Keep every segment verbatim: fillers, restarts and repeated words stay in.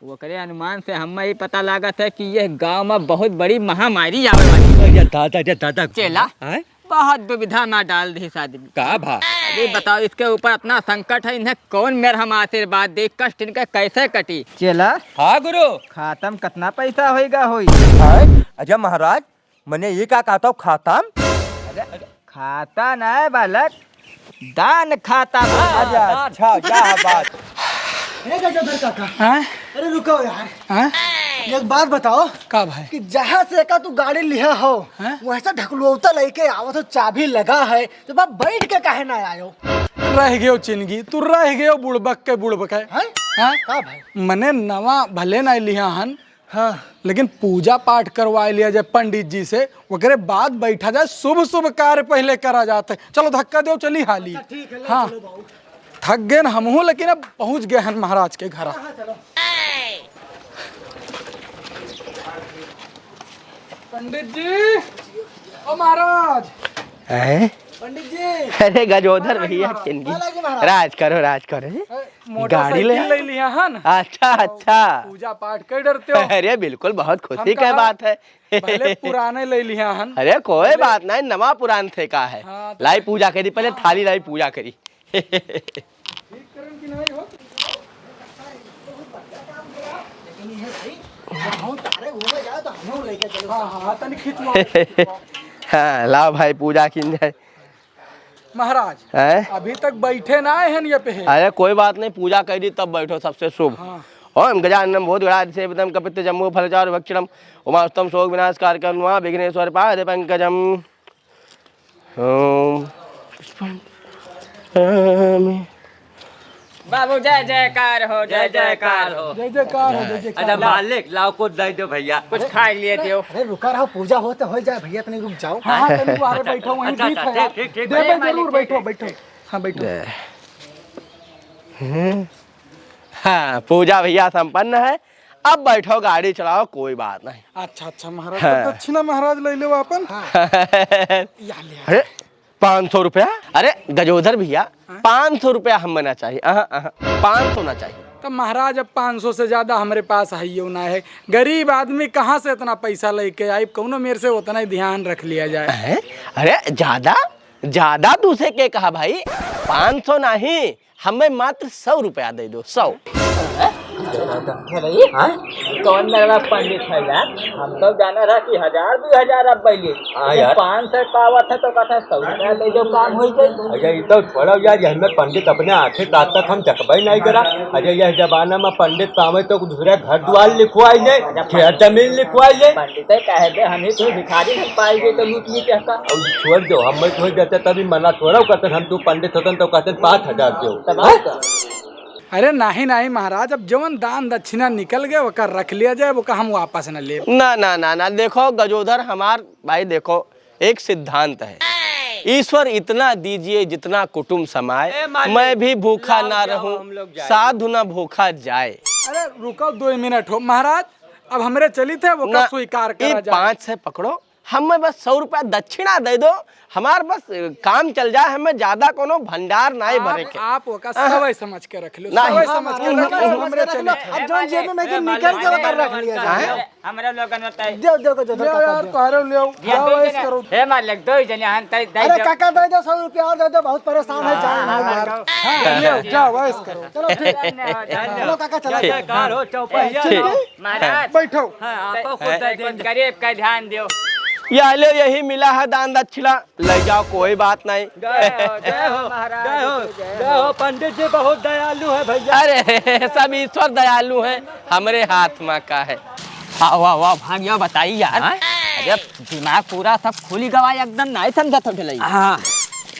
ओकरे अनुमान से हमें ई पता लागत है कि यह गांव में बहुत बड़ी महामारी आवे वाली है। अरे दादा, अरे दादा। चेला, हैं? बहुत दुविधा में डाल दिहिस आदमी। का भा? अभी बताओ, इसके ऊपर इतना संकट है, इन्हें कौन मेर हम आशीर्वाद दे, कष्ट इनका कैसे कटी? चेला। हाँ गुरु। खाता में कितना पैसा होइगा होई? हैं? अजय महाराज, मने ये का कहत हो, खाता में? अरे, खाता ना है बालक, दान खाता में। अरे अच्छा, क्या बात। हे गजोधर काका। हाँ? अरे रुको यार। हाँ? एक बात बताओ। का भाई? कि जहाँ से का तू गाड़ी लिहा हो, हाँ? वैसे ढकलौता लेके आवत हो, चाबी लगा है, तो बाप बैठ के काहे ना आयो? रह गयो चिनगी, तू रह गयो बुड़बक के बुड़बक है। हैं? हाँ? का भाई? मने नवा भले ना लिहा हन, हाँ। लेकिन पूजा पाठ करवा लिया जाए पंडित जी से, ओकरे बाद बैठा जाए, शुभ शुभ कार्य पहले करा जात है। चलो धक्का दो, चली हाली। अच्छा, ठीक है, ले हाँ। चलो बाबू। थक गए न हमहू, लेकिन अब पहुँच गए हन महाराज के घर। हाँ, हाँ, चलो। पंडित जी, ओ महाराज। हैं? पंडित जी। अरे गजोधर महाराज, भैया, महाराज। चिनगी। महाराज, महाराज। राज करो, राज करो। ए, गाड़ी ले मोटरसाइकिल ले लिया हन। अच्छा, अच्छा। पूजा पाठ कर डरते हो। अरे बिल्कुल, बहुत खुशी का बात है। पहले पुराने ले लिया हन। अरे कोई बात नहीं, नवा पुरान थे का है। हाँ, तो लाई पूजा करी, पहले थाली लाई पूजा करी। ठीक करन की नहीं हो? लेकिन ये भाई, हम तारे घूमे जाए तो हम लेके चलो। हाँ, हाँ, तनी खिंचवा। हाँ, लाओ भाई, पूजा की जाए। महाराज, हैं? अभी तक बैठे ना आए हैं ये पे। अरे कोई बात नहीं, पूजा कर दी तब बैठो, सबसे शुभ। हाँ। ओम गजाननम भूतगणादिसेवितम कपित्थ जम्बू फलचारु भक्षणम उमासुतम शोक विनाश कारकम नमामि विघ्नेश्वर पाद पंकजम। ओम पुष्पम। बाबू जय जयकार हो, जय जयकार हो। जय जयकार हो, जय जयकार। अच्छा मालिक, लाओ कुछ दे दो भैया। कुछ खा लिए दियो। अरे रुका रहो, पूजा हो तो हो जाए भैया, तनी रुक जाओ। हाँ, हाँ, तनी बाहर बैठो, वहीं अच्छा, दीप अच्छा, है। ठीक, ठीक, ठीक, देबे भैया। जरूर, बैठो, बैठो। हाँ, बैठो। जय। हम्म। हाँ, पूजा भैया संपन्न है। अब बैठो, गाड़ी चलाओ, कोई बात नहीं। अच्छा, अच्छा महाराज, हाँ। तो दक्षिणा महाराज ले लो अपन। हाँ। या ले। अरे, पाँच सौ रुपया? अरे गजोधर भैया, हाँ? पाँच सौ रुपया हमें ना चाहिए। अहाँ, अहाँ, पाँच सौ ना चाहिए। तो महाराज, अब पाँच सौ से ज्यादा हमरे पास है यो ना है। गरीब आदमी कहाँ से इतना पैसा लेके आई? कौनो मेर से उतना ही ध्यान रख लिया जाए। हैं? अरे ज्यादा, ज्यादा तुसे के कहा भाई? पाँच सौ नहीं, हमें मात्र सौ रुपया दे दो, सौ। अरे भाई, हाँ? कौन नरवा पंडित है यार? हम तो जाना रहा कि हजार, दो हजार अब बैले। हाँ लेकिन यार। पाँच सौ पावत है तो कहता है, "सौ रुपया ले जाओ, काम हो जाए।" अरे, ये तो छोड़ो यार, ये हमें पंडित अपने आँखें आज तक हम देखबे नहीं करा। अरे, यह जमाना में पंडित पावे तो दूसरे घर द्वार लिखवाई ले, खेत जमीन लिखवाई ले। पंडित कहे दे, हम ही तो भिखारी हम पाई गए तो लूट लूट के का। अब छोड़ दो, हम मैं छोड़ देते तभी मना थोड़ा करते, हम तू पंडित होतन तो कहते पाँच हजार दो। तब हाँ? अरे नाही, नाही महाराज, अब जवन दान दक्षिणा निकल गए, ओका रख लिया जाए, ओका हम वापस न लेब। ना, ना, ना, ना, देखो गजोधर, हमार भाई, देखो, एक सिद्धांत है, ईश्वर इतना दीजिए जितना कुटुम समाए, ए, मालिक, मैं भी भूखा लाओ, ना जाओ, रहूं, हम लोग जाए। साधु ना भूखा जाए। अरे रुको, दो मिनट हो महाराज, अब हमरे चलित है, ओका ना, स्वीकार ई करा जाए। पाँच से पकड़ो, हमें बस सौ रुपया दक्षिणा दे दो, हमार बस, अ, काम चल जाए, हमें ज्यादा कोनो भंडार नाई आप, भरे के। आप ओका हाँ। सवै समझ के रख लो, नहीं। सवै समझ के रख लो, हमरे चले। अब जौन जेब में नहीं निकल के ओकर रख लिया जाए। हाँ। हमरा लोगन बताई। दे, दे, दे, दे, ले यार, दे। तोहरे ले आओ, दे, खाओ, दे, ऐश दे। करो। हे मालिक, दो ही जने हन, तई, दे अरे दो। काका, दे दो, सौ रुपया और दे दो, बहुत परेशान है, हाँ, जाए हाँ, हमारे। हाँ, हाँ। ले, जाओ, ऐश करो। चलो, ठीक है। धन्यवाद, धन्यवाद। चलो, काका, चला ठीक, जाओ। कार हो, चौपहिया ठीक। हो। महाराज। बैठो। हाँ, आपको कुछ दे कुछ देंगे। गरीब का ध्यान दियो। या लो, यही मिला है दान दक्षिणा, ले जाओ, कोई बात नहीं। जय हो, जय हो, महाराज जय हो, की जय जय हो। हो, पंडित जी बहुत दयालु है भैया। अरे, सब ईश्वर दयालु है, हमरे हाथ में का है। वाह, वाह, वाह, भाग्य बताई यार। हाँ? अरे, दिमाग पूरा सब खुली गवा, एकदम नहीं समझत हो ढिलाई। हाँ।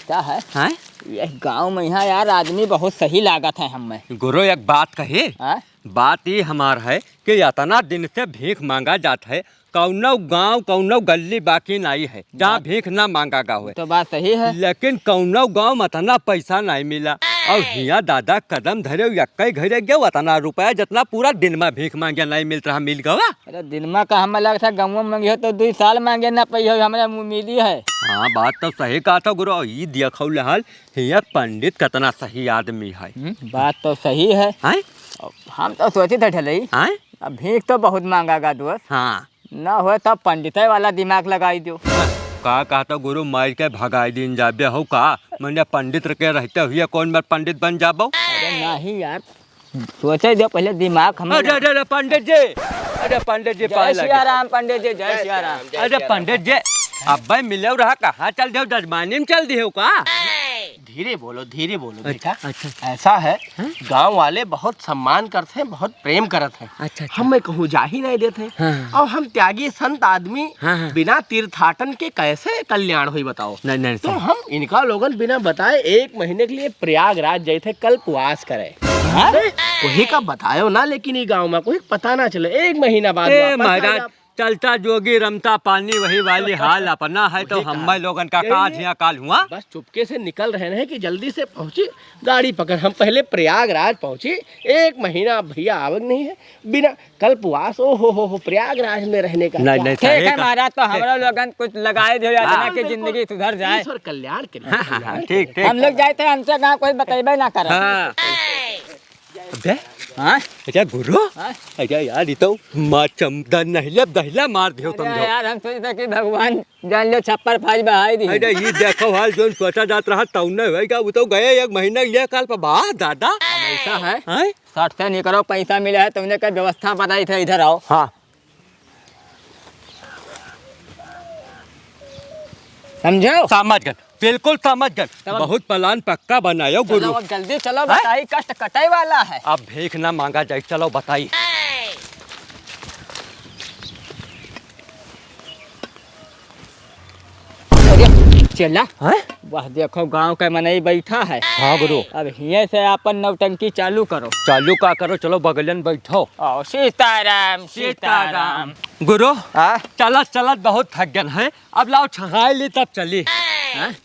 क्या है? हाँ? ये गांव में यहाँ यार आदमी बहुत सही लागत है हमें। गुरु, एक बात कही। हाँ? बात ई हमार है कि इतना दिन से भीख मांगा जात है, कौनो गांव, कौनो गल्ली बाकी नाई है, जहाँ बात भीख ना मांगा गा होए। तो बात सही है। लेकिन कौनो गांव में इतना पैसा नाई मिला। और हियाँ दादा कदम धरे, यक्कई घरे गए, इतना रुपया जितना पूरा दिन में भीख मांगे नाई मिलत रहा, मिल गवा। अरे दिन में का हमें लगता है, गाँव में मांगे हो तो दो साल मांगे ना पाई हो, हमारे मुँह मिली है। हाँ, बात तो सही कहा था गुरु। ई देखो ले हाल, हियाँ पंडित कितना सही आदमी है। हम्म, बात तो सही है। हैं? हम तो सोचित है ढलई। आय? अब भीख तो बहुत मांगा गा दोस्त। हाँ। न होए तब पंडिते वाला दिमाग लगाई दो। का कहत हो गुरु, मार के भगाई दीन जाबे हो का? मने पंडित के रहते हुए कौन बार पंडित बन जाबो? अरे नहीं यार, सोचे दो पहले दिमाग हम अरे, अरे, अरे, पंडित जी, अरे, पंडित जी, जय पाए लगे। सिया राम पंडित जी, जय सिया राम। अरे, पंडित जी, अब भाई मिले रहा, कहाँ चल दियो? जजमानी में चल दियो का? धीरे बोलो, धीरे बोलो अच्छा, बेटा। अच्छा। ऐसा है, हाँ? गांव वाले बहुत सम्मान करते हैं, बहुत प्रेम करते हैं। अच्छा, अच्छा। हम मैं कहूँ जा ही नहीं देते। हाँ, हाँ। और हम त्यागी संत आदमी हाँ, हाँ। बिना तीर्थाटन के कैसे कल्याण हुई बताओ? नहीं, नहीं, तो सही। हम इनका लोगन बिना बताए एक महीने के लिए प्रयागराज जाए थे कल्पवास करे। हाँ? कोई का बतायो ना, लेकिन ये गांव में कोई पता ना चले। एक महीना बाद ए, वापस आ महाराज, जा। चलता जोगी रमता पानी, वही वाली हाल अपना है, तो वही हम कहा। लोगन का यही काज है। यहाँ काल हुआ। बस चुपके से निकल रहे हैं कि जल्दी से पहुँची, गाड़ी पकड़। हम पहले प्रयागराज पहुँची, एक महीना भैया आवक नहीं है, बिना कल्पवास, ओ हो हो हो, प्रयागराज में रहने का नहीं, क्या? नहीं, ठीक सही है कहा। महाराज, तो ठीक। हमरा लोगन कुछ लगाए दो, हाँ। याचना की बिल्कुल, जिंदगी सुधर जाए। ईश्वर कल्याण के लिए हाँ, हाँ, हाँ, कल्याण ठीक, के ठीक। हम लोग जाए थे, हमसे कहाँ कोई बतेबे ना करे। हाँ। अबे, हाँ? अच्छा गुरु, हाँ? अच्छा यार, ये तो मार चमदा नहिला दहिला मार दियो तुम अरे लोग। यार, हम सोचते कि भगवान जान लो छप्पर फाज बहाई दी। अरे ये देखो हाल, जोन सोचा जात रहा तौने होएगा, वो तो गए एक महीना ले काल पर बहा दादा। अब ऐसा है, हैं? सट से निकलो, पैसा मिला है, तुमने क्या व्यवस्था बताई थे, इधर आओ। हाँ। समझो? समझ गए, बिल्कुल समझ गए। तब अब बहुत plan पक्का बनायो चलो, गुरु। अब जल्दी चलो, हैं? बताई कष्ट कटे वाला है। अब भीख ना मांगा जाए, चलो बताई। अरे चेला, हैं? वह देखो गांव के मनई बैठा है। हाँ गुरु। अब हिये से अपन नौटंकी चालू करो। चालू का करो, चलो बगलन बैठो। आओ, सीताराम, सीताराम। गुरु, हाँ? चलत चलत बहुत थक गन है, अब लाओ छहाई ली तब चली। हैं?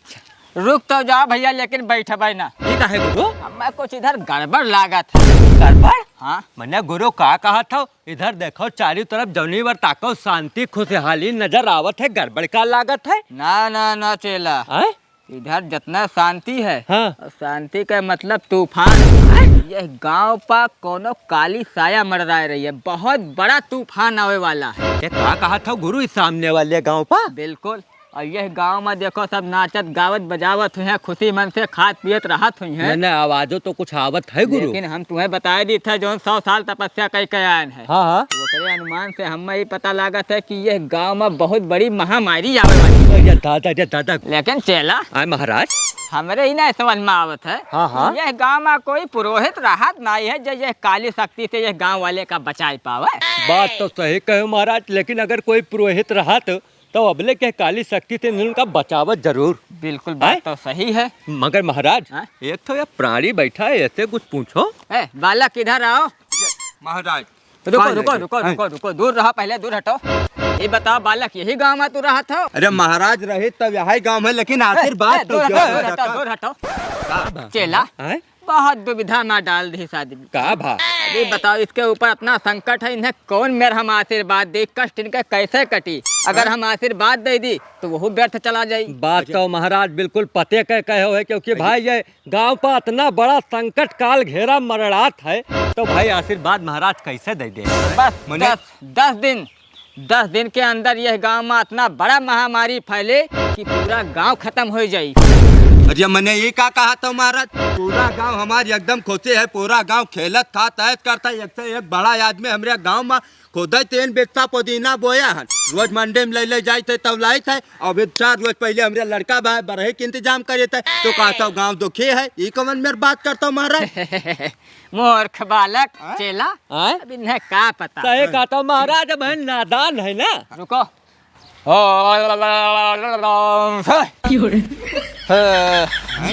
रुक तो जाओ भैया, लेकिन बैठबे ना। ये काहे गुरु? हमें कुछ इधर गड़बड़ लागत है। गड़बड़? हाँ। मने गुरु का कहत हो? इधर देखो चारों तरफ जौनी बर ताको शांति खुशहाली नजर आवत है, गड़बड़ का लागत है? ना, ना, ना चेला। हैं? इधर जितना शांति है, हाँ। और शांति का मतलब तूफान। हैं? यह गांव पा कोनो काली साया मंडराए रही है, बहुत बड़ा तूफान आवे वाला है। ये का कहत हो गुरु, इस सामने वाले गांव पा? बिल्कुल। और यह गांव में देखो सब नाचत गावत बजावत हुई हैं, खुशी मन से खात पियत रहत हुई हैं। नहीं, नहीं, आवाजो तो कुछ आवत है गुरु। लेकिन हम तुम्हें बताए दी थे जौन सौ साल तपस्या कई के आयन है। हाँ, हाँ। ओकरे अनुमान से हमें ये पता लागत है कि यह गांव में बहुत बड़ी महामारी आवे वाली है। अरे दादा, अरे दादा। लेकिन चेला, आय महाराज। हमरे ही ना समझ में आवत है। हाँ, हाँ। यह गांव में कोई पुरोहित रहत नहीं है जो यह काली शक्ति से यह गांव वाले का बचाए पावे। बात तो सही कहे महाराज, लेकिन अगर कोई पुरोहित रहत तो अबले के काली शक्ति से उनका बचावत जरूर। बिल्कुल, बात हैं? तो सही है। मगर महाराज, हैं? एक तो ये प्राणी बैठा है, ऐसे कुछ पूछो। ए, बालक इधर आओ। महाराज, रुको, रुको, रुको, रुको, रुको, दूर रहो, पहले दूर हटो। ये बताओ बालक, यही गांव में तू रहत हो? अरे महाराज, रही तब यही गांव में, लेकिन ए, आशीर्वाद ए, तो दूर क्या हटो, है? दूर हटो, दूर हटो। का बा? चेला, हैं? बहुत दुविधा में डाल दिहिस आदमी। का भा? अभी बताओ, इसके ऊपर इतना संकट है, इन्हें कौन मेर हम आशीर्वाद दे, कष्ट इनके कैसे कटी? अगर हाँ? हम आशीर्वाद दे दी तो वो व्यर्थ चला जाई। बात तो महाराज बिल्कुल पते के कहे हो है, क्योंकि भाई ये गांव पर इतना बड़ा संकट काल घेरा मरड़ात है, तो भाई आशीर्वाद महाराज कैसे दे दे? बस मने दस, दस दिन दस दिन के अंदर यह गांव में इतना बड़ा महामारी फैले कि पूरा गांव खत्म हो जाई। अरे मने ये का कहा था महाराज, पूरा गांव हमार एकदम खुशी है, पूरा गांव खेलत खात ऐश करता है, एक से एक बड़ा आदमी हमरे गांव में खुदे तीन बिस्सा पुदीना बोया हन, रोज मंडी में ले ले जाए थे तब लाए थे, अभी चार रोज पहले हमरे लड़का भाई बरहे के इंतजाम करे थे, तो कहा था गांव दुखी है, ये कौन मेर बात करता हूँ महाराज? मूर्ख बालक, हाँ? चेला, हाँ? अब इन्हें का पता? सही कहता हूँ महाराज, अब हम नादान है ना। रुको। क्यों रे?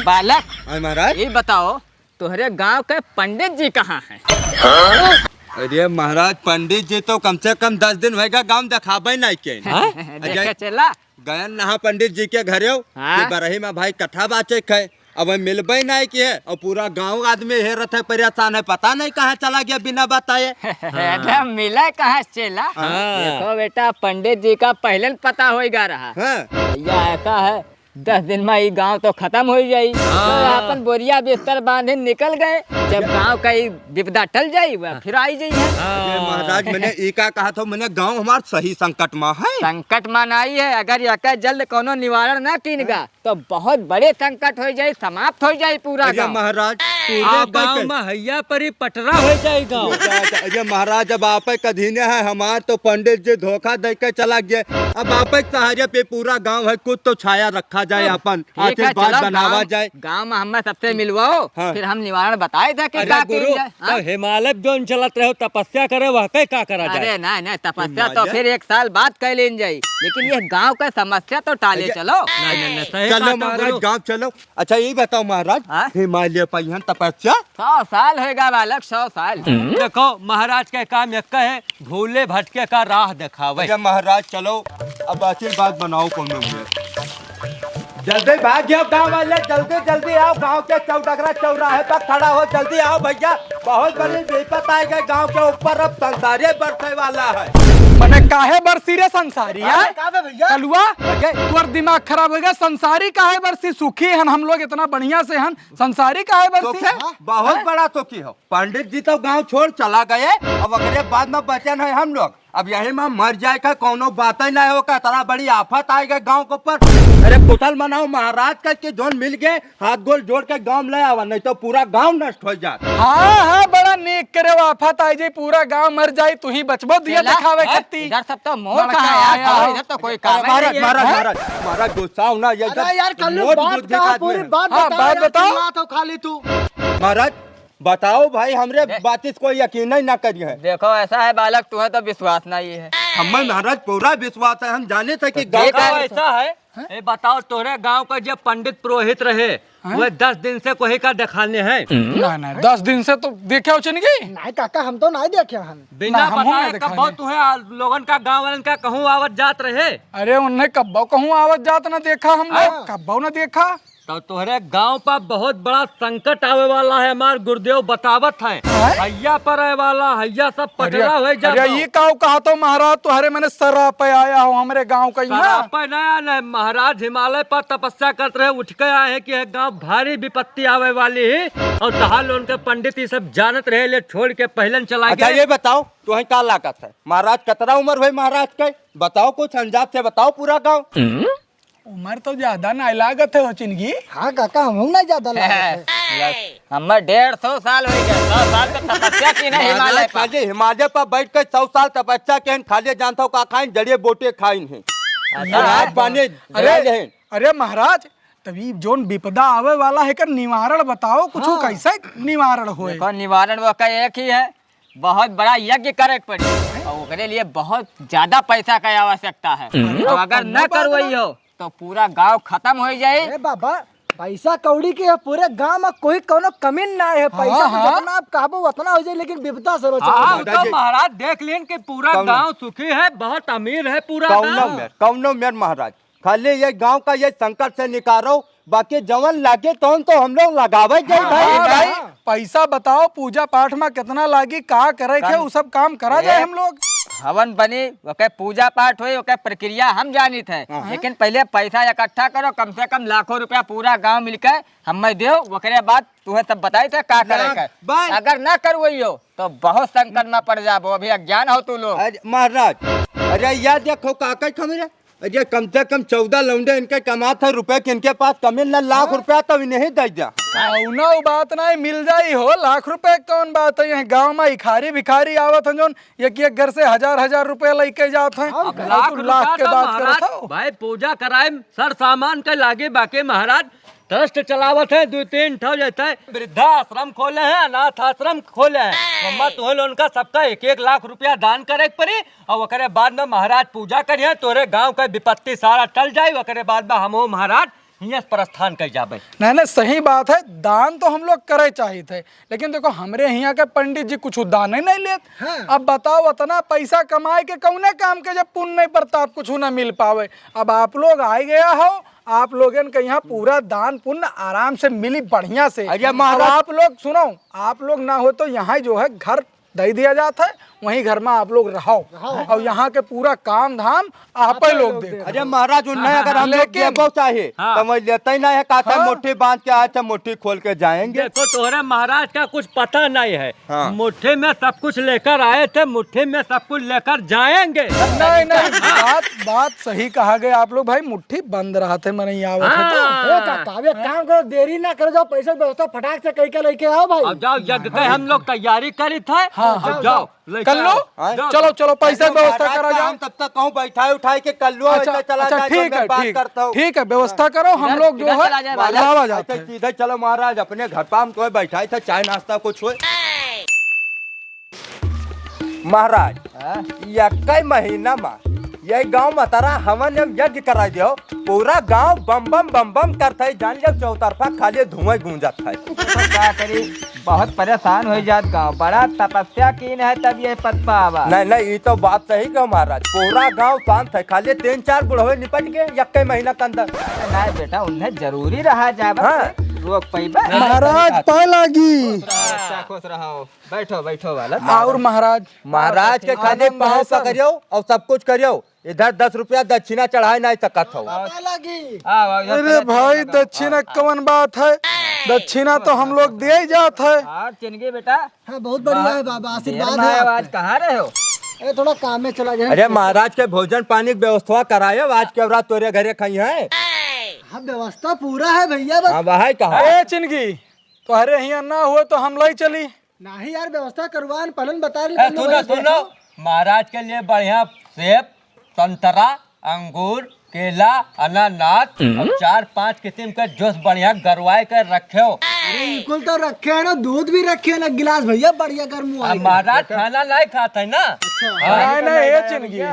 बालक, हाँ महाराज। ये बताओ, तोहरे गांव के पंडित जी कहाँ हैं? अरे महाराज, पंडित जी तो कम से कम दस दिन होएगा गांव देखाबे नहीं के। हाँ? देखे चेला, गयन नहा पंडित जी के घरे हो, हाँ? कि बरही में भाई कथा बाचे के है, अब मिलबे नहीं किए, और पूरा गांव आदमी हेरत है, परेशान है, पता नहीं कहाँ चला गया बिना बताए। एकदम मिले कहाँ से चेला? हाँ। देखो बेटा, पंडित जी का पहले न पता होइगा रहा। हाँ। भैया ऐसा है, दस दिन मा ई गाँव तो खतम होइ जाई। हाँ। तो अपन बोरिया बिस्तर बाँधे निकल गए। जब गाँव का ई विपदा टल जाई, वह फिर आई जाई है। हाँ। अरे महाराज, मने ई का कहा था, मने गाँव हमार सही संकट मा है। संकट मा नाई है, अगर यका जल्द कौनो निवारण ना कीन गा, तो बहुत बड़े संकट होइ जाई, समाप्त होइ जाई पूरा अरे गाँव। महाराज, पूरे आ, गाँव मा हैया परी पटरा होइ जाई गाँव। अरे महाराज, अब आपे कधीने है, हमार तो पंडित जी धोखा दे के चला गए। अब आपे सहारे पे पूरा गाँव है, कुछ तो छाया रखा जाए, हाँ। अपन ठीक है, आशीर्वाद चलो बनावा गाँव, जाए। गाँव मा हमें सबसे मिलवाओ, हाँ। फिर हम निवारण बताए थे कि अरे का गुरु, किया जाए, हाँ? तो हिमालय जोन चलत रहे हो, तपस्या करे, वह के का करा जाए? अरे नहीं, नहीं, तपस्या तो हिमालय? फिर एक साल बाद कर लेन जाई, लेकिन ये गाँव का समस्या तो टाले अरे चलो। नहीं, नहीं, नहीं, सही चलो बात है महाराज, गुरु। गाँव चलो। अच्छा, ये बताओ महाराज, हाँ? हिमालय पर यहाँ तपस्या? सौ साल होएगा बालक, सौ साल। देखो, महाराज के काम एक है, भूले भटके का राह दिखावे। अच्छा महाराज, चलो, अब आशीर्वाद बनाओ कौनो में। जल्दी भाग गया गाँव वाले, जल्दी, जल्दी आओ, गाँव के चौडगरा चौराहे पर खड़ा हो, जल्दी आओ भैया, बहुत बड़ी विपत आइ गई गाँव के ऊपर, अब संसारे बरसे वाला है। मने काहे बरसी रे संसारी, अरे, हैं? का बे भैया? कलुआ, अरे। तोर दिमाग खराब होइ गया, संसारी काहे बरसी? सुखी हन हम लोग, इतना बढ़िया से हन, संसारी काहे बरसी? सुखी? हाँ? बहुत हाँ? बड़ा सुखी हो। पंडित जी तो गाँव छोड़ चला गए, अब ओकरे बाद मा बचन है हम लोग। अब यही मा मर जाए का कौनो बात ही नहीं हो, का इतना बड़ी आफत आइ गई गाँव के ऊपर। अरे कुशल मनाओ महाराज का कि जोन मिल गए, हाथ गोड़ जोड़ के गाँव मा ले आवा, नहीं तो पूरा गाँव नष्ट होइ जात। हाँ, हाँ, बड़ा नेक करे, आफत आइ जाई, पूरा गाँव मर जाई, तू ही बचबो दिया चला, दिखावे हाँ, खत्ती। इधर सब तो मोर बड़ा कहाँ का है यार? आया हो? इधर तो कोई काम अरे महाराज, नहीं है। महाराज, हाँ? महाराज, महाराज, गुस्सा हो ना, ये अरे सब यार, कल्लू, मोट बात बुद्धि का का आदमी पूरी है। बात हाँ, बता बात यार, बताओ। चिल्लात हो खाली तू। महाराज, बताओ भाई, हमरे देख। बात से कोई यकीन ही ना करिए है। देखो, ऐसा है बालक, तुम्हें तो विश्वास नहीं है। हमें महाराज पूरा विश्वास है, हम जाने थे कि तो गाँव देखो, का ऐसा है, हैं? ए बताओ, तोरे गाँव का जो पंडित पुरोहित रहे, हैं? वह दस दिन से कोई का दिखाने हैं? ना, ना, दस दिन से तो देखे हो चिनगी? नहीं काका, हम तो नहीं देखे हन। बिना ना, हमहू बताए नहीं कब देखाने। तुम्हें आ, लोगन का, गाँव वालन का कहूँ आवत जात रहे? अरे उन्हें कब्बो कहूँ आवत जात ना देखा हम लोग, हाँ। कब्बो ना देखा। तो तोहरे गांव पर बहुत बड़ा संकट आवे वाला है, हमार गुरुदेव बतावत है। हैं? हैया पर आए वाला, हैया सब अरे, पटरा हो जा अरे, तो। ये काऊ कहा तो महाराज, तोहरे मने सराप आया हो हमरे गांव का यहाँ। सराप ना आया है महाराज, हिमालय पर तपस्या करत रहे, उठ के आए हैं कि यह गांव भारी विपत्ति आवे वाली है, और तहार लोगन के पंडित ये सब जानत रहे, ले छोड़ के पहले न चला अच्छा, गए। ये बताओ, तुम्हें का लागत है, महाराज कतरा उम्र हुई महाराज के? बताओ, कुछ अंदाज से बताओ पूरा गांव। उमर तो ज्यादा नाहीं लागत है हो चिनगी। हाँ काका, हमहू नाहीं ज्यादा लागत है। ले, हम्मर डेढ़ सौ साल होइ गए, सौ साल तक तपस्या कीन है हिमालय महाराज पर। खाली हिमालय पर बैठ के सौ साल तपस्या कीन, खाली जानत हो का खाइन, जड़िए बूटे खाइन है। अच्छा। अनाज पानी अरे, ले लेन। अरे महाराज, तब ई जौन विपदा आवे वाला है, एकर निवारण बताओ, कुछ हाँ। कैसे निवारण होए? देखो, निवारण वह का एक ही है, बहुत बड़ा यज्ञ करे के पड़ी और ओकरे लिए बहुत ज्यादा पैसा का आवश्यकता है। अरे, तो अगर कौनो न बात करवाई ना। हो तो पूरा गांव खत्म हो जाए। अरे बाबा, पैसा कौड़ी के है, पूरे गांव में कोई कौनो कमी ना है, पैसा हाँ, तो हाँ। जितना आप कहबो उतना हो जाए, लेकिन विपदा से बचाओ। हाँ, उ तो महाराज देख लेन कि पूरा कौनो गांव सुखी है, बहुत अमीर है पूरा कौनो गांव। मेर, कौनो मेर महाराज, खाली ये गांव का ये संकट से निकारो, बाकी जवन लागे तौन तो हम लोग लगावे जाई भाई। हाँ भाई, पैसा बताओ, पूजा पाठ में कितना लागी, का करे के, कम उ सब काम करा जाए हम लोग। हवन बनी, ओके पूजा पाठ होई, ओके प्रक्रिया हम जानित है, हाँ। लेकिन पहले पैसा इकट्ठा करो, कम से कम लाखों रुपया पूरा गांव मिलके हमें देओ, ओकरे बाद तुहे सब बताई थे का करे लाख के। बन। अगर ना करवइयो तो बहुत संकट में पड़ जाबो, अभी अज्ञान हो तू लोग। अरे महाराज, अरे याद रखो का कही खमीरे, अरे कम से कम चौदह लौंडे इनके कमात है रुपये, कि इनके पास कमी न लाख हाँ। रुपया तो इन्हें दे जा। कौनो बात नहीं, मिल जाई हो, लाख रुपये कौन बात है? यहाँ गांव में इखारी भिखारी आवत हैं जौन एक एक घर से हजार हजार रुपये लेके जात हैं। अब और लाख तू लाख रुपया के तो बात महाराज करत हो। भाई पूजा कराए सर सामान के लागे, बाकी महाराज ट्रस्ट चलावत है, दो तीन ठो जैसे वृद्धाश्रम खोले हैं, अनाथ आश्रम खोले हैं। मम्मा तुहे लोगन का सबका एक एक लाख रुपया दान करे के पड़ी और ओकरे बाद में महाराज पूजा करिए, तोरे गांव का विपत्ति सारा टल जाए, ओकरे बाद में हमहू महाराज हियां से प्रस्थान कर जाबे। नहीं, नहीं, सही बात है, दान तो हम लोग करे चाहित है, लेकिन देखो हमरे हियां के पंडित जी कुछ दान ही नहीं लेत। हाँ। अब बताओ, इतना पैसा कमाए के कौने काम के जब पुण्य प्रताप कुछ ना मिल पावे। अब आप लोग आए गया हो, आप लोगन के यहाँ पूरा दान पुण्य आराम से मिली बढ़िया से। अरे अब महाराज। आप लोग सुनो, आप लोग ना हो तो यहाँ जो है घर दे दिया जात है वहीं घर मा आप लोग रहो। रहो। अउर यहाँ के पूरा काम धाम आप ही लोग देखो। अरे महाराज, उन्हें अगर हम लोग लेकिन देबो चाहे, हाँ। तो मैं लेते ही नहीं है, कहता है, हाँ। मुट्ठी बांध के आए थे, मुट्ठी खोल के जाएंगे। देखो, तोहरे महाराज का कुछ पता नहीं है। हाँ। मुट्ठी में सब कुछ लेकर आए थे, मुट्ठी में सब कुछ लेकर जाएंगे। नहीं, नहीं, बात, बात सही कहा गया आप लोग भाई, मुट्ठी बंद रहा थे, मने यहाँ आवत है तो। हाँ। ए काका, अब एक काम करो, देरी ना करो, जाओ पैसा व्यवस्था फटाक से कई के लेके आओ भाई। अब जाओ, यज्ञ के हम लोग तैयारी करी थे। हाँ, अब हाँ। जाओ। कर लो। हाँ? चलो, चलो, पैसा चलो, व्यवस्था महाराज करा का जाए। हम तब तक कहूँ बैठाए उठाए के कर लो, अच्छा, ऐसे चला अच्छा, जाए, ठीक तो है, मैं बात ठीक, करता हूँ। ठीक है, व्यवस्था करो, हम इधर, लोग जो इधर है, चला जाए, महाराज। लावा जाते हैं। अच्छा, सीधे चलो महाराज, अपने घर पर हम तो बैठाए थे, चाय नाश्ता कुछ होए। महाराज, हाँ? ये कई महीना मा ये गांव मा तारा हवन एवं यज्ञ कराई दियो, पूरा गांव बम बम बम बम करत है, जान लियो चौतरफा खाली धुआं गूंजत है। तो का करी, बहुत परेशान हो जात गांव, बड़ा तपस्या कीन है तब ये पद पावा। नहीं, नहीं, ये तो बात सही कहो महाराज, पूरा गांव शांत है, खाली तीन चार बुढ़वे निपट गए यक्के महीना के अंदर। नहीं बेटा, उन्हें जरूरी रहा जाए, बस हाँ। रोक पाइबा। महाराज, पाए लागी। खुश रहो, खुश रहो। बैठो, बैठो वाला। और महाराज? महाराज के खाली पाँव पकड़ियो और सब कुछ करियो। इधर दस रुपया दक्षिणा चढ़ाए नहीं सकत हो। पाए लागी। आओ, आओ, इधर अरे चला, भाई, चला, चला। दक्षिणा कवन बात है? दक्षिणा तो हम लोग दिए ही जात है। और चिनगी बेटा? हाँ, बहुत बढ़िया है बाबा, आशीर्वाद है आपके। आज कहाँ रहे हो? अरे, थोड़ा काम में चला गया। अरे, महाराज के भोजन पानी के व्यवस्था कराए, आज के रात तोरे घरे खाई है। हाँ, व्यवस्था पूरा है भैया, बस। हाँ, वही कहा। ए चिनगी, तोहरे हियाँ ना हुए तो हम लई चली। नहीं यार, व्यवस्था करवान, पहले बता रहे, ए, सुनो, सुनो, महाराज के लिए बढ़िया सेब, संतरा, अंगूर, केला, अनानास और चार पांच किस्म के जूस बढ़िया गरवाए के रखे हो। अरे, ई कुल तो रखे हैं ना, दूध भी रखे हैं ना, गिलास भैया बढ़िया गर्म हुआ अब है। महाराज खाना नहीं खाते हैं ना। अच्छा। हाँ। नहीं, नहीं, ये चिनगी।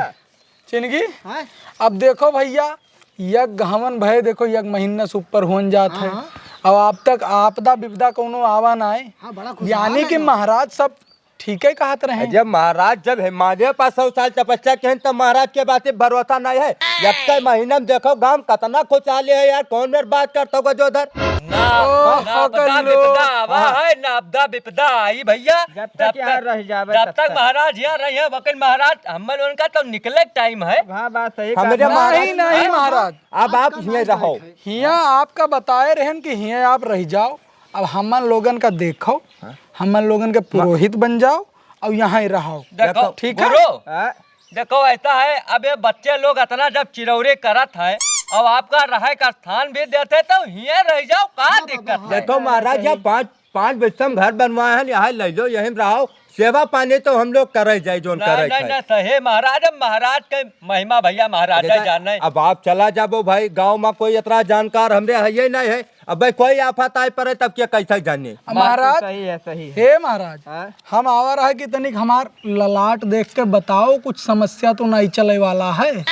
चिनगी, हाँ? अब देखो भैया, यज्ञ हवन भय, देखो, यज्ञ महीना से ऊपर होन जात है। हाँ। अब आप तक आपदा विपदा कौनो आवा ना है। हाँ, बड़ा खुशहाल यानी है कि गाँव। महाराज सब ठीक है कहत रहे। जब महाराज जब हिमालय पर सौ साल तपस्या किहन, तब महाराज के बात भरोसा नहीं है। यक्के महीना में देखो, गांव कितना खुशहाली है यार। कौन मेर बात करता होगा जो उधर? ना, ओ, ना ओ, आपदा कल्लू। विपदा आवा हाँ। है, ना आपदा विपदा आई भैया। जब तक जब यहाँ तक, रह जावे, जब तब तक तक। महाराज यहाँ रहे हैं, वकील महाराज, हम लोगन का तो निकले टाइम है। हाँ, बात सही हमरे कहा। महाराज नहीं, नहीं, महाराज। अब आप हियाँ रहो। हियाँ आपका बताए रहन कि हियाँ आप रह जाओ, अब हमन लोगन का देखो, हाँ। हमन लोगन के पुरोहित बन जाओ और यहाँ ही रहो। देखो, ठीक है? गुरु, हाँ। देखो, ऐसा है, अब ये बच्चे लोग इतना जब चिरौरी करत है, अब आपका रहे का स्थान भी देते तो हियाँ रह जाओ, का हाँ, दिक्कत बाबा, है? देखो महाराज, यहाँ पाँच पाँच बिस्सा में घर बनवाए हैं, यहाँ ले लो, यहीं रहो। सेवा पानी तो हम लोग करे जाए, जोन नहीं, करे नहीं, खाए। नहीं, सही महाराज, अब महाराज के महिमा भैया महाराज जैसा जाने। अब आप चला जाबो भाई, गाँव में कोई इतना जानकार हमरे है ये नहीं है। अब भाई कोई आफत आए पड़े तब के कैसे जाने? अब बात तो महाराज, सही है, सही है। हे महाराज, हाँ? हम आवा रहा कि तनिक हमार ललाट देख के बताओ, कुछ समस्या तो नहीं चले वाला है?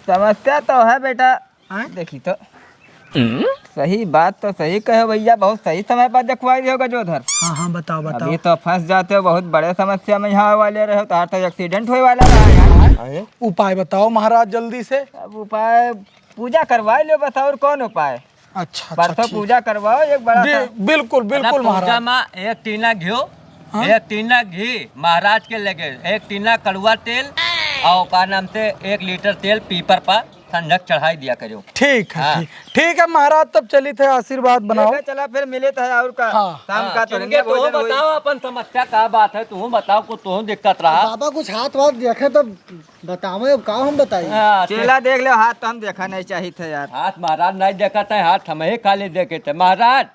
समस्या तो है बेटा, आय? देखी तो। सही बात तो सही कहे भैया, बहुत सही समय पर देखवाई दियो गजोधर। हाँ, हाँ, बताओ, बताओ। अभी तो फंस जाते हो बहुत बड़े समस्या में, यहाँ वाले रहे हो, तो आज तो accident होए वाला रहा यार। आय? उपाय बताओ महाराज जल्दी से। अब उपाय पूजा करवा लो बस, और कौन उपाय? अच्छा, अच्छा, परसों ठीक। पूजा करवाओ एक बड़ा बि-, सा। बिल्कुल, बिल्कुल अरे पूजा महाराज। में एक टीना घियो, हाँ? एक टीना घी महाराज के लगे, एक टीना कड़ुआ तेल और का नाम से एक लीटर तेल पीपर पर संझक चढ़ाई दिया करो। ठीक है, हाँ। ठीक, ठीक है महाराज, तब चलित है, आशीर्वाद बनाओ। ठीक है, चला फिर मिलित है और का। हाँ। शाम हाँ, का तो चल के तू बताओ अपन समस्या का बात है, तू बताओ, कुछ तू दिक्कत रहा। बाबा कुछ हाथ वाथ देखे तो बतावे, अब का हम बताई? हाँ, चेला देख ले, हाथ तो हम देखा नहीं चाहित है यार। हाथ महाराज नहीं देखत है, हाथ हम ही खाली देखे थे महाराज।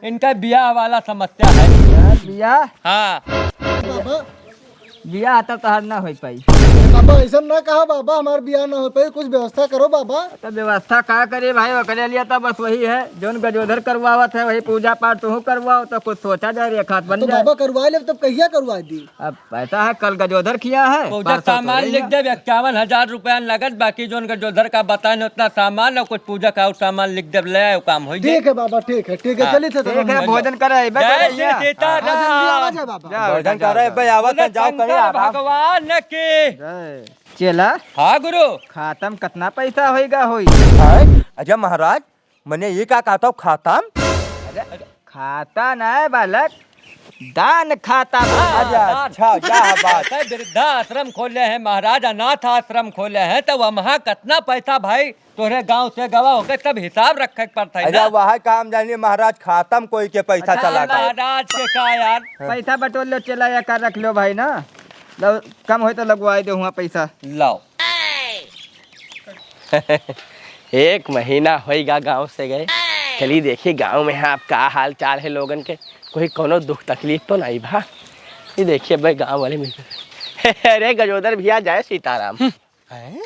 इनका बियाह वाला समस्या है। यार, बियाह? हाँ। बाबा। बियाह तब तोहार ना हो पाई। बाबा, ऐसा ना कहा बाबा, हमार बियाह ना हो पाई, कुछ व्यवस्था करो बाबा। तो व्यवस्था का करे भाई, ओकरे लिए तो बस वही है, जोन गजोधर करवावत है, वही पूजा पाठ तू करवाओ, तो कुछ सोचा जाए, रेखा बन तो जाए। बाबा करवा ले, तब कहिया करवा दी? अब पैसा है, कल गजोधर किया है, पूजा परसों सामान तोरे लिख यहाँ। देब, इक्यावन हजार रुपया नगद, बाकी जोन गजोधर का बताए न उतना सामान और कुछ पूजा का और सामान लिख देब, ले आयो, काम हो ठीक है बाबा, ठीक है, ठीक है, हाँ। चलिए थे ठीक है, भोजन करे, अइबे जय करे श्री यहाँ। सीताराम। हाँ, जल्दी आवा जाए बाबा। जाओ, भोजन जाओ, करे, जाओ। भाई, आवा बोले था, जाओ, करे, शंकर आराम। भगवान की। जय। चेला। हाँ गुरु। खाता में कितना पैसा होइगा होई? हैं? अजय महाराज, मने ये का कहता हूँ, खाता में? अरे, खाता ना है बालक, दान खाता। अच्छा, अच्छा, क्या बात। वृद्धाश्रम खोले हैं महाराज, अनाथ आश्रम खोले हैं, तो वहाँ कितना पैसा भाई तोहरे गाँव से गवा होके सब हिसाब रखे के पड़ता है अच्छा, ना। वह काम जानिए महाराज, खातम कोई के पैसा अच्छा, चला गया। महाराज के का यार? हाँ। पैसा बटोर लो, चला या कर रख लो भाई ना, लो, कम होय तो लगवाए दे हुआ पैसा। लाओ। एक महीना होइगा गाँव से गए। चली देखी गाँव में है आप का हाल चाल है लोगन के, कोई कोनो दुख तकलीफ तो नहीं भा। ये देखिए भाई गाँव वाले मिल अरे गजोधर भैया जय सीताराम। हैं?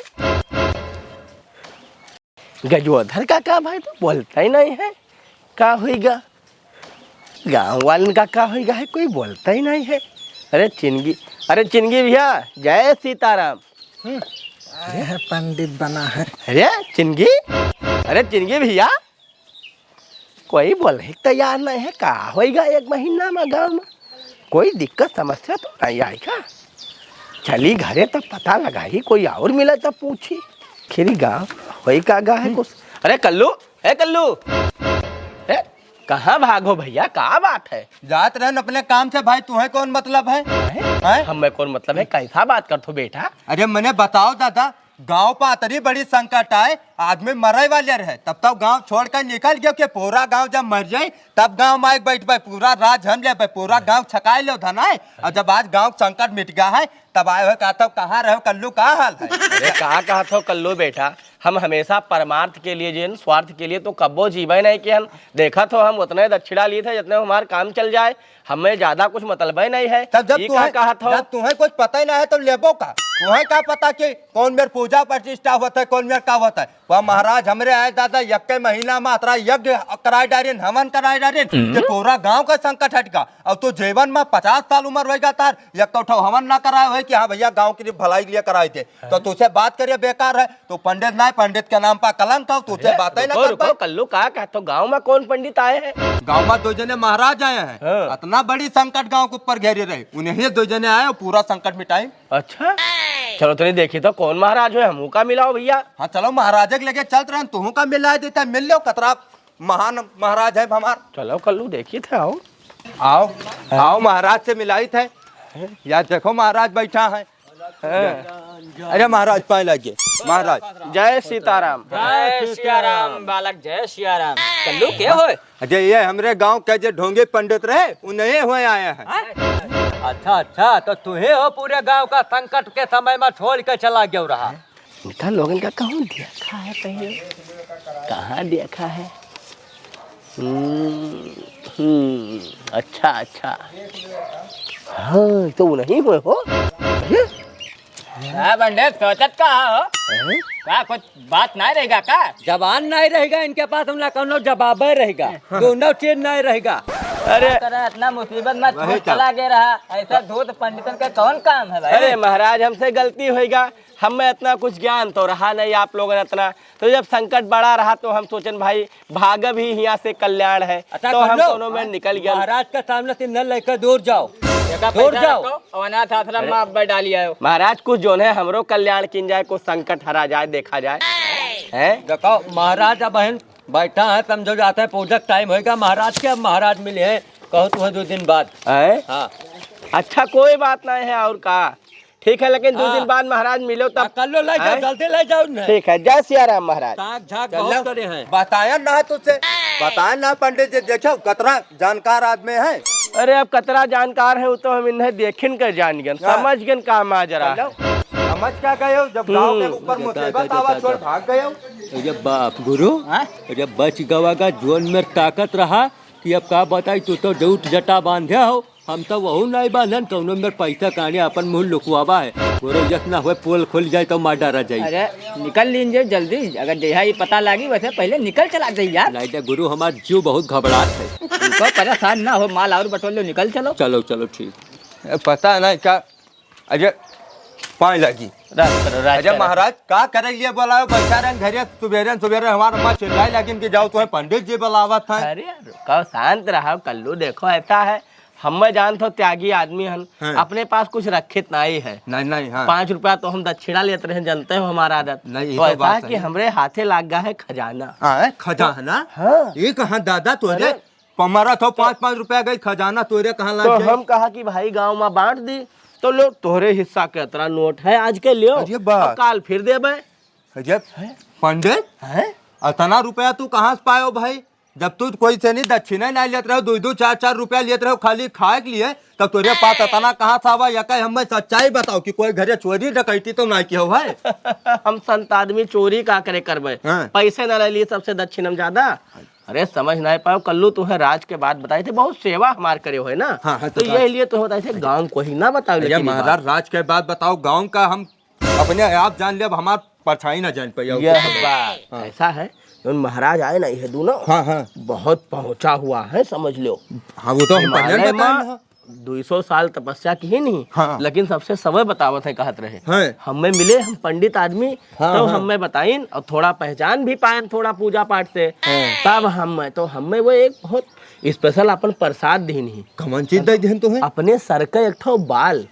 गजोधर काका भाई तो बोलता ही नहीं है, का होइगा? गाँव वालन का का होइगा है, कोई बोलता ही नहीं है। अरे चिनगी, अरे चिनगी भैया, जय सीताराम। हम्म, आए है पंडित बना है। अरे चिनगी, अरे चिनगी भैया, कोई बोले तैयार नहीं है, का होइगा एक महीना में गाँव में? कोई दिक्कत समस्या तो नहीं आई का? चली घरे तब पता लगाई, कोई और मिला तब पूछी। खिरी गाँव होई का गा है कुछ। अरे कल्लू, ए कल्लू, ए, कहाँ भागो भैया, का बात है? जात रहन अपने काम से भाई, तुम्हें कौन मतलब है? हैं? हैं? हमें कौन मतलब है? कैसा बात करत हो बेटा? अरे मने बताओ दादा, गाँव पर अतरी बड़ी संकट आए, आदमी मरे वाले रहे, तब तो गाँव छोड़ कर निकल गयो कि पूरा गाँव जब मर जाए तब गाँव में आके बैठ भाई, पूरा राज हम ले भाई, पूरा गाँव छकाए लो धनाए। और जब आज गाँव संकट मिट गया है तब आए हो, कहा तो कहाँ रहो कल्लू, का हाल है? अरे का कहत हो कल्लू बेटा, हम हमेशा परमार्थ के लिए जिन स्वार्थ के लिए तो कब्बो जीवे नहीं कि हम देखत हो, हम उतने दक्षिणा ली थे जितने हमार काम चल जाए, हमें ज्यादा कुछ मतलबे नहीं है। तब जब ई का तुम्हें, कहत हो? जब तुम्हें कुछ पता ही ना है तो लेबो का? तुम्हें का पता कि कौन मेर पूजा प्रतिष्ठा होता है, कौन मेर का होता है? वह महाराज हमरे आए दादा, यक्के महीना में अतरा यज्ञ कराए डारिन, हवन कराए डारिन, कि पूरा गांव का संकट हटगा। अब तो जीवन में पचास साल उम्र होइगा तार, यक्को ठो हवन ना कराए होए कि हाँ भैया गांव की भलाई के लिए कराए थे। तो तुझसे बात करिए बेकार है, तो पंडित ना है, पंडित के नाम पर कलंक हो, तुझसे अरे, बातें ना रुको, करता। रुको, कल्लू का कहत हो, गांव में कौन पंडित आए हैं? गांव में दो जने महाराज आए हैं, हाँ। इतना बड़ी संकट गांव के ऊपर घेरे रहे, उन्हें दो जने आए और पूरा संकट मिटाए। अच्छा, चलो तनी देखी तो कौन महाराज हो, हमहू का मिलाओ भैया। हाँ चलो महाराज के लगे चलत रहन, तुहू का मिला देता, मिल लो कतरा महान महाराज है हमार। चलो कल्लू देखी थे, आओ। आओ, आओ महाराज से मिलाई थे। यार देखो महाराज बैठा है। हाँ। अरे महाराज पाए लगे महाराज। जय सीताराम। जय सिया राम बालक, जय सिया राम। कल्लू के होय? अरे ये हमरे गांव के जे ढोंगी पंडित रहे, उन्हें हुए आए हैं। हाँ? अच्छा अच्छा, तो तुहे हो पूरे गांव का संकट के समय में छोड़ के चला गयो रहा। इनका लोगन का कहूँ देखा है पहले, कहाँ देखा है? हम्म, हम्म, अच्छा अच्छा। हाँ तो वो नहीं हुए हो। अरे? का पंडित सोचत का हो? हैं? का कुछ बात नहीं रहेगा का? जबान नहीं रहेगा इनके पास, ना कौनो जवाबे रहेगा, दोनों चीज नहीं रहेगा। अरे करे इतना मुसीबत में वही छोड़ तो। चला गया रहा, ऐसा धूर्त पंडितन के कौन काम है भाई? अरे महाराज हमसे गलती होइगा, हमें इतना कुछ ज्ञान तो रहा नहीं आप लोगन इतना, तो जब संकट बड़ा रहा तो हम सोचन भाई भागब ही हियाँ से कल्याण है, अच्छा, तो हम कल्लू, कौनो में निकल गया। महाराज के सामने से न लेकर दूर जाओ, देखा दूर पैसा जाओ। रखो, और अनाथ आश्रम में आप डाली आयो। महाराज कुछ जोन है हमरो कल्याण किन जाए, कुछ संकट हरा जाए, देखा जाए। हैं? देखो महाराज अब बहन बैठा है, समझो जाते हैं पूजा टाइम होएगा महाराज के, अब महाराज मिले हैं, कहो तुम्हें दो दिन बाद। हैं? हाँ। अच्छा कोई बात नहीं है और का, ठीक है, लेकिन दो हाँ। दिन बाद महाराज मिलो तब। हाँ, कल्लू ले जाओ, हैं? जल्दी ले जाओ उन्हें। ठीक है, जय सिया राम महाराज। ताक झाक बहुत करे हैं। बताया ना तुझसे, बताया ना पंडित जी, देखो कतरा जानकार आदमी है। अरे अब कतरा जानकार है, वो तो हम इन्हें देखिन कर जान गए, हाँ। समझ गए काम आ जरा। समझ क्या गए हो, जब गाँव के हम्म। ऊपर मुसीबत आवा छोड़ भाग गए हो। अरे बाप गुरु, हाँ? अरे बच गवा का जोन में ताकत रहा कि अब का बताई, तू तो जूठ जटा बांधे हो। हम तो वहू नहीं बांधन, कौनो मेर पैसा काने अपन मुंह लुकवावा है। बोलो यस ना होए, पोल खुल जाए तो मार डारा जाई। अरे निकल लीन जे जल्दी, अगर जहिया ये पता लागी वैसे पहले निकल चला जाई यार। नहीं दे गुरु, हमार जीव बहुत घबरात है। रुको परेशान ना हो, माल और बटोर लो, निकल चलो। चलो चलो ठीक। ए, पता नहीं का, अरे पाए लगी। राज करो, राज अरे करो। महाराज का करे लिए बोलायो, बैठा रहे घरे, सुबेरे सुबेरे हमार अम्मा चिल्लाए लगिन कि जाओ तुम्हें पंडित जी बुलावत हैं। अरे रुको, शांत रहो कल्लू, देखो ऐसा है, हमें जानत हो त्यागी आदमी हन, हाँ। अपने पास कुछ रखित नहीं है। नहीं, नहीं, हाँ। पाँच रुपया तो हम दक्षिणा लेत रहे, जानते हो हमारा आदत। नहीं, ये तो तो ऐसा बात है कि है। हमरे हाथे लाग गया है खजाना। हाँ, खजाना? हाँ। ये कहाँ दादा तोरे? अरे। पमरत हो, पाँच पाँच रुपया गई खजाना, तोरे कहाँ लाग तो जाए? हम कहा कि भाई गाँव मा बाँट दी, तो लो तोहरे हिस्सा के अतरा नोट है आज के, लियो, अरे बा। अब काल फिर देबे। अरे हैं? पंडित, हैं? अतना रुपया तू कहाँ से पायो भाई? जब तू कोई से नहीं दक्षिणा नहीं लेत रहो, दो दो चार चार रुपया लेत रहो खाली खाए के लिए, तब तोरे पास अतना कहाँ से आवा? या कहे हमें सच्चाई बताओ कि कोई घरे चोरी डकैती तो नहीं किया है? हम संत आदमी चोरी का करे करबे? हाँ। पैसे ना ले लिए सबसे दक्षिणा में ज्यादा। अरे समझ नहीं पाओ कल्लू, तुम्हें राज के बात बताई थे, बहुत सेवा हमार करे हो ना। हाँ, हाँ, तो तो यही बात लिए तुम्हें बताई थे, गाँव को ही ना बताओ, अरे लेकिन ये महाराज, बात राज के बात बताओ, गाँव का हम अपने आप जान ले, अब हमार परछाई ना जान पाई। यह बात हाँ। ऐसा है, जौन महाराज आए ना, ये दोनों हाँ, हाँ। बहुत पहुंचा हुआ है, समझ लो। हाँ, वो तो हम पहले हिमालय बताए में ना। दुई सौ साल तपस्या की ही नहीं, हाँ। लेकिन सबसे समय बतावत है, कहत रहे। हाँ। हमें मिले, हम पंडित आदमी, हाँ, तो हाँ। हमें बताइन और थोड़ा पहचान भी पाएन, थोड़ा पूजा पाठ से। हाँ। तब हम, तो हमें वो एक बहुत स्पेशल अपन प्रसाद दीन ही। कौन चीज दे देन तो है? अपने सर का एक ठो बाल।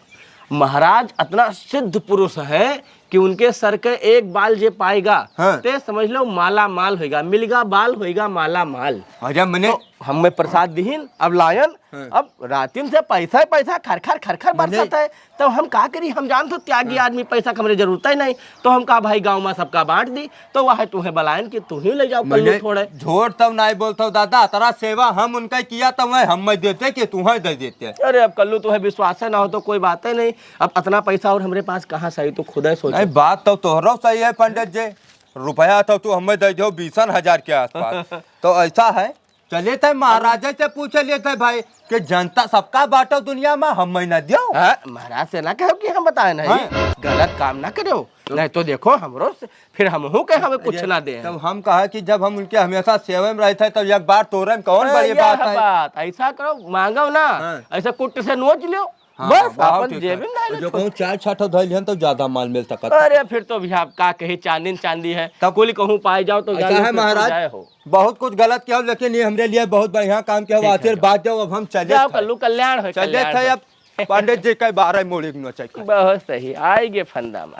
महाराज अतना सिद्ध पुरुष है कि उनके सर के एक बाल जे पाएगा, हाँ। ते समझ लो माला माल होएगा, मिलगा बाल होएगा माला माल। अच्छा, मने तो हमें प्रसाद दिहिन, अब लायन, हाँ। अब रातिन से पैसा ही पैसा खरखर खरखर मने बरसत है, तो हम का करी? हम जानत हो त्यागी हाँ। आदमी, पैसा के हमरे जरूरत ही नहीं, तो हम कहा भाई गाँव में सबका बाँट दी, तो वह तुम्हें बलायन कि तू ही ले जाओ कल्लू मने थोड़े। झूठ तब नहीं बोलत हो दादा, अतरा सेवा हम उनका किया तो वह हमें देते कि तुम्हें दे देते। अरे अब कल्लू तुम्हें विश्वास है ना हो तो कोई बात ही नहीं, अब अतना पैसा और हमरे पास कहाँ से आई, तू खुद ही सोच। नहीं, बात तो तोहरो सही है पंडित जी, रुपया तो तू हमें दे दो बीसन हजार के आसपास। तो ऐसा है, चले थे महाराज से पूछे लेते भाई कि जनता सबका बाँटो दुनिया में, हमें न दियो। हाँ, महाराज से ना कहो कि हम बताए नहीं, हाँ। गलत काम ना करो, नहीं तो देखो हमरो से, फिर हमहू के हमें कुछ ये, ना दे। तब हम कहा कि जब हम उनके हमेशा सेवा में रहते हैं, तब एक बार तोरन कौन अरे, बड़ी यह बात है? बात, ऐसा करो, मांगो ना, हाँ। ऐसा कुट से नोच लो, हाँ, बस, बहुत अपन ठीक जेबे है। में डाल लो, जो छोड़ कहूँ के। चार छठो धइल हन, तो ज्यादा माल मिल सकत है। अरे, फिर तो भैया, आप का कही, चांदी न चांदी है, तब कुल कहूँ पाए जाओ, तो ऐसा जान लो, है फिर तो महाराज, जाए हो। बहुत कुछ गलत किया हो, लेकिन ये हमरे लिए बहुत बढ़िया काम किया हो, ठीक है, आशीर्वाद दो, अब हम चले जाओ, थे। कल्लू, कल्याण हो, चले कल्याण थे, हो। अब पंडित जी के बारह मुड़ी नोचे के। बहुत सही, आएगे फंदा में।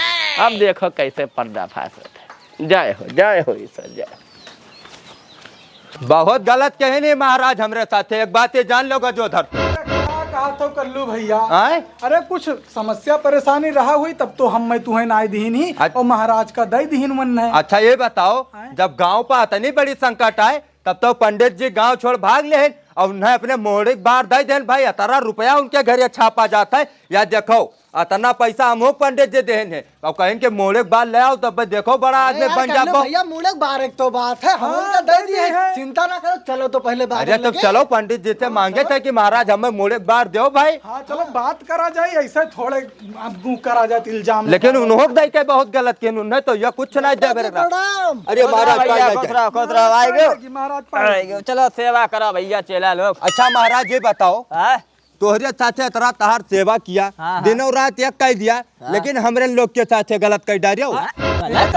अब देखो कैसे पर्दाफाश होता है। जय हो, जय हो ईश्वर, जय हो। बहुत गलत कहे नहीं महाराज हमरे साथे, एक बात ये जान लो गजोधर। अरे का कहत हो कल्लू भैया? आय? अरे कुछ समस्या परेशानी रहा हुई तब तो हम मैं तुहें नाय दिहिन ही अच्छा। और महाराज का दे दिहिन मन है। अच्छा ये बताओ, आय? जब गांव पर अतनी बड़ी संकट आए तब तो पंडित जी गांव छोड़ भाग लेहन और उन्हें अपने मोड़े के बार दे देन भाई, अतरा रुपया उनके घरे छापा जात है। या देखो अतना पैसा हमहू पंडित जी देहन है, अब कहेन के मोड़े के बार ले आओ, तब देखो बड़ा अरे आदमी यार, बन कर लो जाबो। भैया, मोड़े के बार एक तो बात है, हम हाँ, उनका दे दे दिए दिए हैं। हैं। चिंता ना करो, चलो तो पहले बार अरे तो लेके। चलो पंडित जी से हाँ, मांगे चलो। थे कि महाराज हमें मोड़े के बार दो भाई। हाँ, चलो बात करा जाए, ऐसे थोड़े अब करा जाए इल्जाम लेकिन लगा। उन्होंने दे के बहुत गलत किए, उन्हें तो यह कुछ नहीं दे महाराज जी, बेरे। प्रणाम। अरे खुश रहो महाराज, भैया, पाए खुश जाए। रहो, खुश रहो, आए गयो। महाराज, पाए आए गयो। चलो सेवा करो भैया, चेला लोग। अच्छा महाराज, ये बताओ, हाँ? तोहरे साथे इतना तहार सेवा किया, हाँ, हाँ। दिनों रात एक कह दिया, हाँ। लेकिन हमरे लोग के साथे गलत कह डारियो। हाँ, गलत?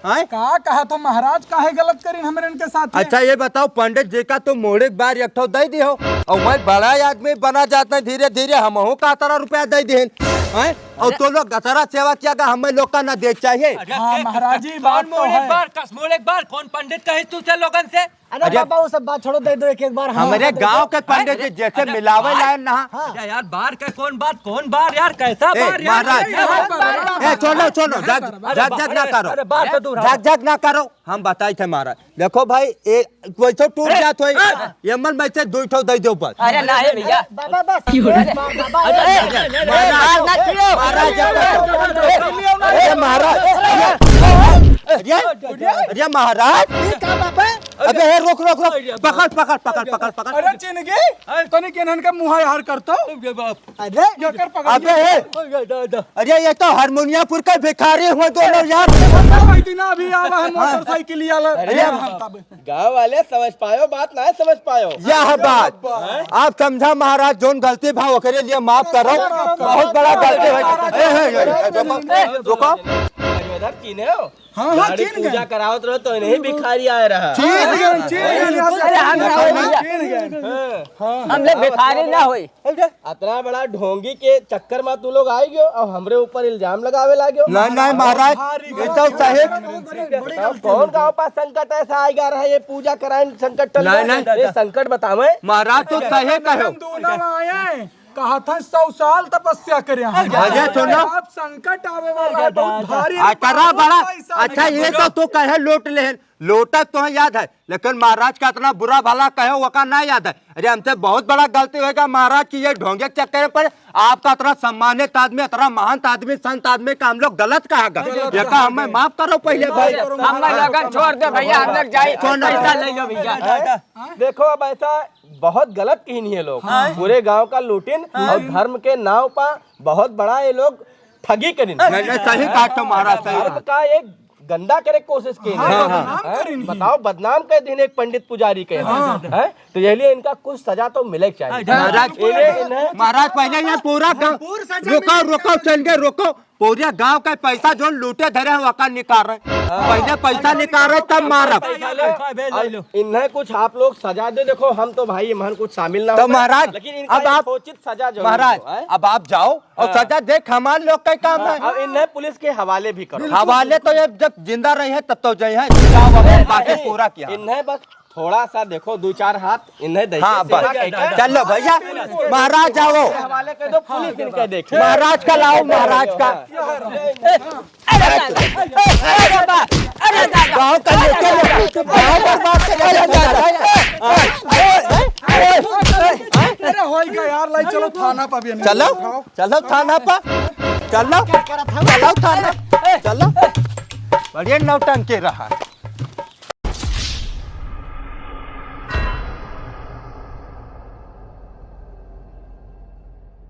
हाँ? का कहा तो महाराज काहे गलत करीन हमरे इनके साथे? अच्छा ये बताओ, पंडित जी का तो मोड़े के बार एक ठो दे दियो, और मैं बड़ा आदमी बना जाता है धीरे धीरे, हमहू का अतरा रुपया दे दिहन, हैं? और अरे। तो लोग अतरा सेवा किया का हमें लोग का ना दे चाहिए। अरे, हाँ, महाराज जी, कौन बात तो मोड़े है। बार, कस मोड़े बार, कौन पंडित कहे तू से लोगन से? अरे अरे, बाबा, वो सब बात छोड़ो, दे दो एक एक बार, हाँ, हमरे हाँ, दे गांव दो। के पंडित जी अरे, जैसे अरे, मिलावे बार, लायन ना। हाँ। अरे यार, बार का कौन बात, कौन बार यार, कैसा ए, बार यार, महाराज, कैसा बार, बार, बार, ए, छोड़ो, छोड़ो, अरे, जग, अरे, जग, जग ना अरे, करो। अरे, बार पे दूर जग, हट। जग ना करो, हम बताई थे महाराज। देखो भाई, ए, कोई तो टूट ए, जात होई, ए, ये मन में से दो ठो दे दो बस। अरे नहीं भैया। बाबा, बस। अरे, बाबा, अरे, अरे, अरे, अरे, महाराज, महाराज, अरे, अरे, महाराज, अरे, अरे, अरे, महाराज। ये का बाबा? अबे हे, रोक, रोक, रोक। अरे, पकड़, पकड़, पकड़, पकड़, पकड़। अरे, चिनगी, तनी के इनहन के मुँह हार करतो। अरे बाप। अरे, ये कर पकड़ अबे के। हे। अरे, ये तो हरमोनियापुर के भिखारी हुए दोनों यार। भाई दिना अभी आवा है हाँ। मोटरसाइकिल वाला। अरे, हम तब गाँव वाले समझ पायो, बात ना समझ पायो। यह बात। बात। आप समझा महाराज, जोन गलती भा ओकरे लिए माफ करो। बहुत बड़ा गलती है। ए, ए, ए, ए, रुको, रुको। अरे उधर कीने हो? हाँ, हाँ, गाड़ी चीन पूजा गए। करावत रहो तो इन्हीं भिखारी आए रहा। चीन गए, चीन गए, अरे, हम ना होई भैया। चीन गए। हाँ। हम लोग भिखारी ना होई। अतना बड़ा ढोंगी के चक्कर में तू लोग आई गयो और हमरे ऊपर इल्जाम लगावे लाग्यो। नहीं, नहीं, महाराज, भारी ये गलती तो सही। बताओ, कौन गाँव पर संकट ऐसा आएगा रहा, ये पूजा कराए संकट टल नहीं, गया? नहीं। ये संकट बतावे। महाराज, तो सही कहो। हम दोनों आए। कहा था सौ साल तपस्या करे हैं। अरे सुनो। अब संकट आवे वाला है, बहुत भारी। अतरा बड़ा, अच्छा, ये तो तू कहे लूट लेहन, लूटत तो याद है, लेकिन महाराज का अतना बुरा भला कहे, ओका ना याद है। अरे, हमसे बहुत बड़ा गलती होएगा महाराज, कि ये ढोंगे के चक्कर पर आपका अतना सम्मानित आदमी, अतना महान आदमी, संत आदमी का हम लोग गलत कहा गा। गलत ये का कहा हमें गया। माफ करो पहिले भाई। माफ करो, हम महाराज। लगन छोड़ दे भैया, हम लोग जाए, कौन पैसा ले लो भैया। देखो, अब ऐसा बहुत गलत किहिन ये लोग। हाँ। पूरे गांव का लूटिन हाँ। और धर्म के नाव पर बहुत बड़ा ये लोग ठगी करिन। नहीं, नहीं, सही कहा तो महाराज, सही धर्म कहा। का एक गंदा करे के कोशिश की हाँ, इन्हें। बदनाम हैं? करिन ही। बताओ, बदनाम कर दिन एक पंडित पुजारी के। हाँ। हैं? तो ये लिए इनका कुछ सजा तो मिले के चाहिए। हाँ, महाराज, इन्हें, इन्हें महाराज, पहले ये पूरा गाँव, भरपूर सजा रुको, मिले के रुको, चाहिए। चल गए, रुको। पूरे गांव का पैसा जो लूटे धरे हैं, वका निकाल रहे। हाँ। पहले पैसा निकाल रहे, तब मारब। पैसा ले, पैसा ले लो। इन्हें कुछ आप लोग सजा दे। देखो, हम तो भाई, इमहन कुछ शामिल ना तो होते, महाराज, लेकिन इनका अब एक आप, उचित सजा जरूर महाराज, दो, हैं? अब आप जाओ और हाँ। सजा देख, हमारे लोग का काम है। अब इन्हें पुलिस के हवाले भी करो। हवाले तो ये जब जिंदा रही है, तब तो जय है। जाओ, अब हम बाकी पूरा किया। इन्हें बस थोड़ा सा देखो, दो चार हाथ इन्हें दे हाँ, के बस। सेवा कह के चलो भैया, महाराज जाओ। हवाले कर दो, पुलिस इनके देखे। महाराज का लाओ, महाराज का। अरे दादा, अरे दादा, अरे दादा। गाँव का लेके लो, गाँव बर्बाद कर दिया। अरे होई का यार, लाई चलो थाना पर भी। चलो, चलो थाना पर, चलो, चलो थाना, चलो। बढ़िया नौटंकी रहा।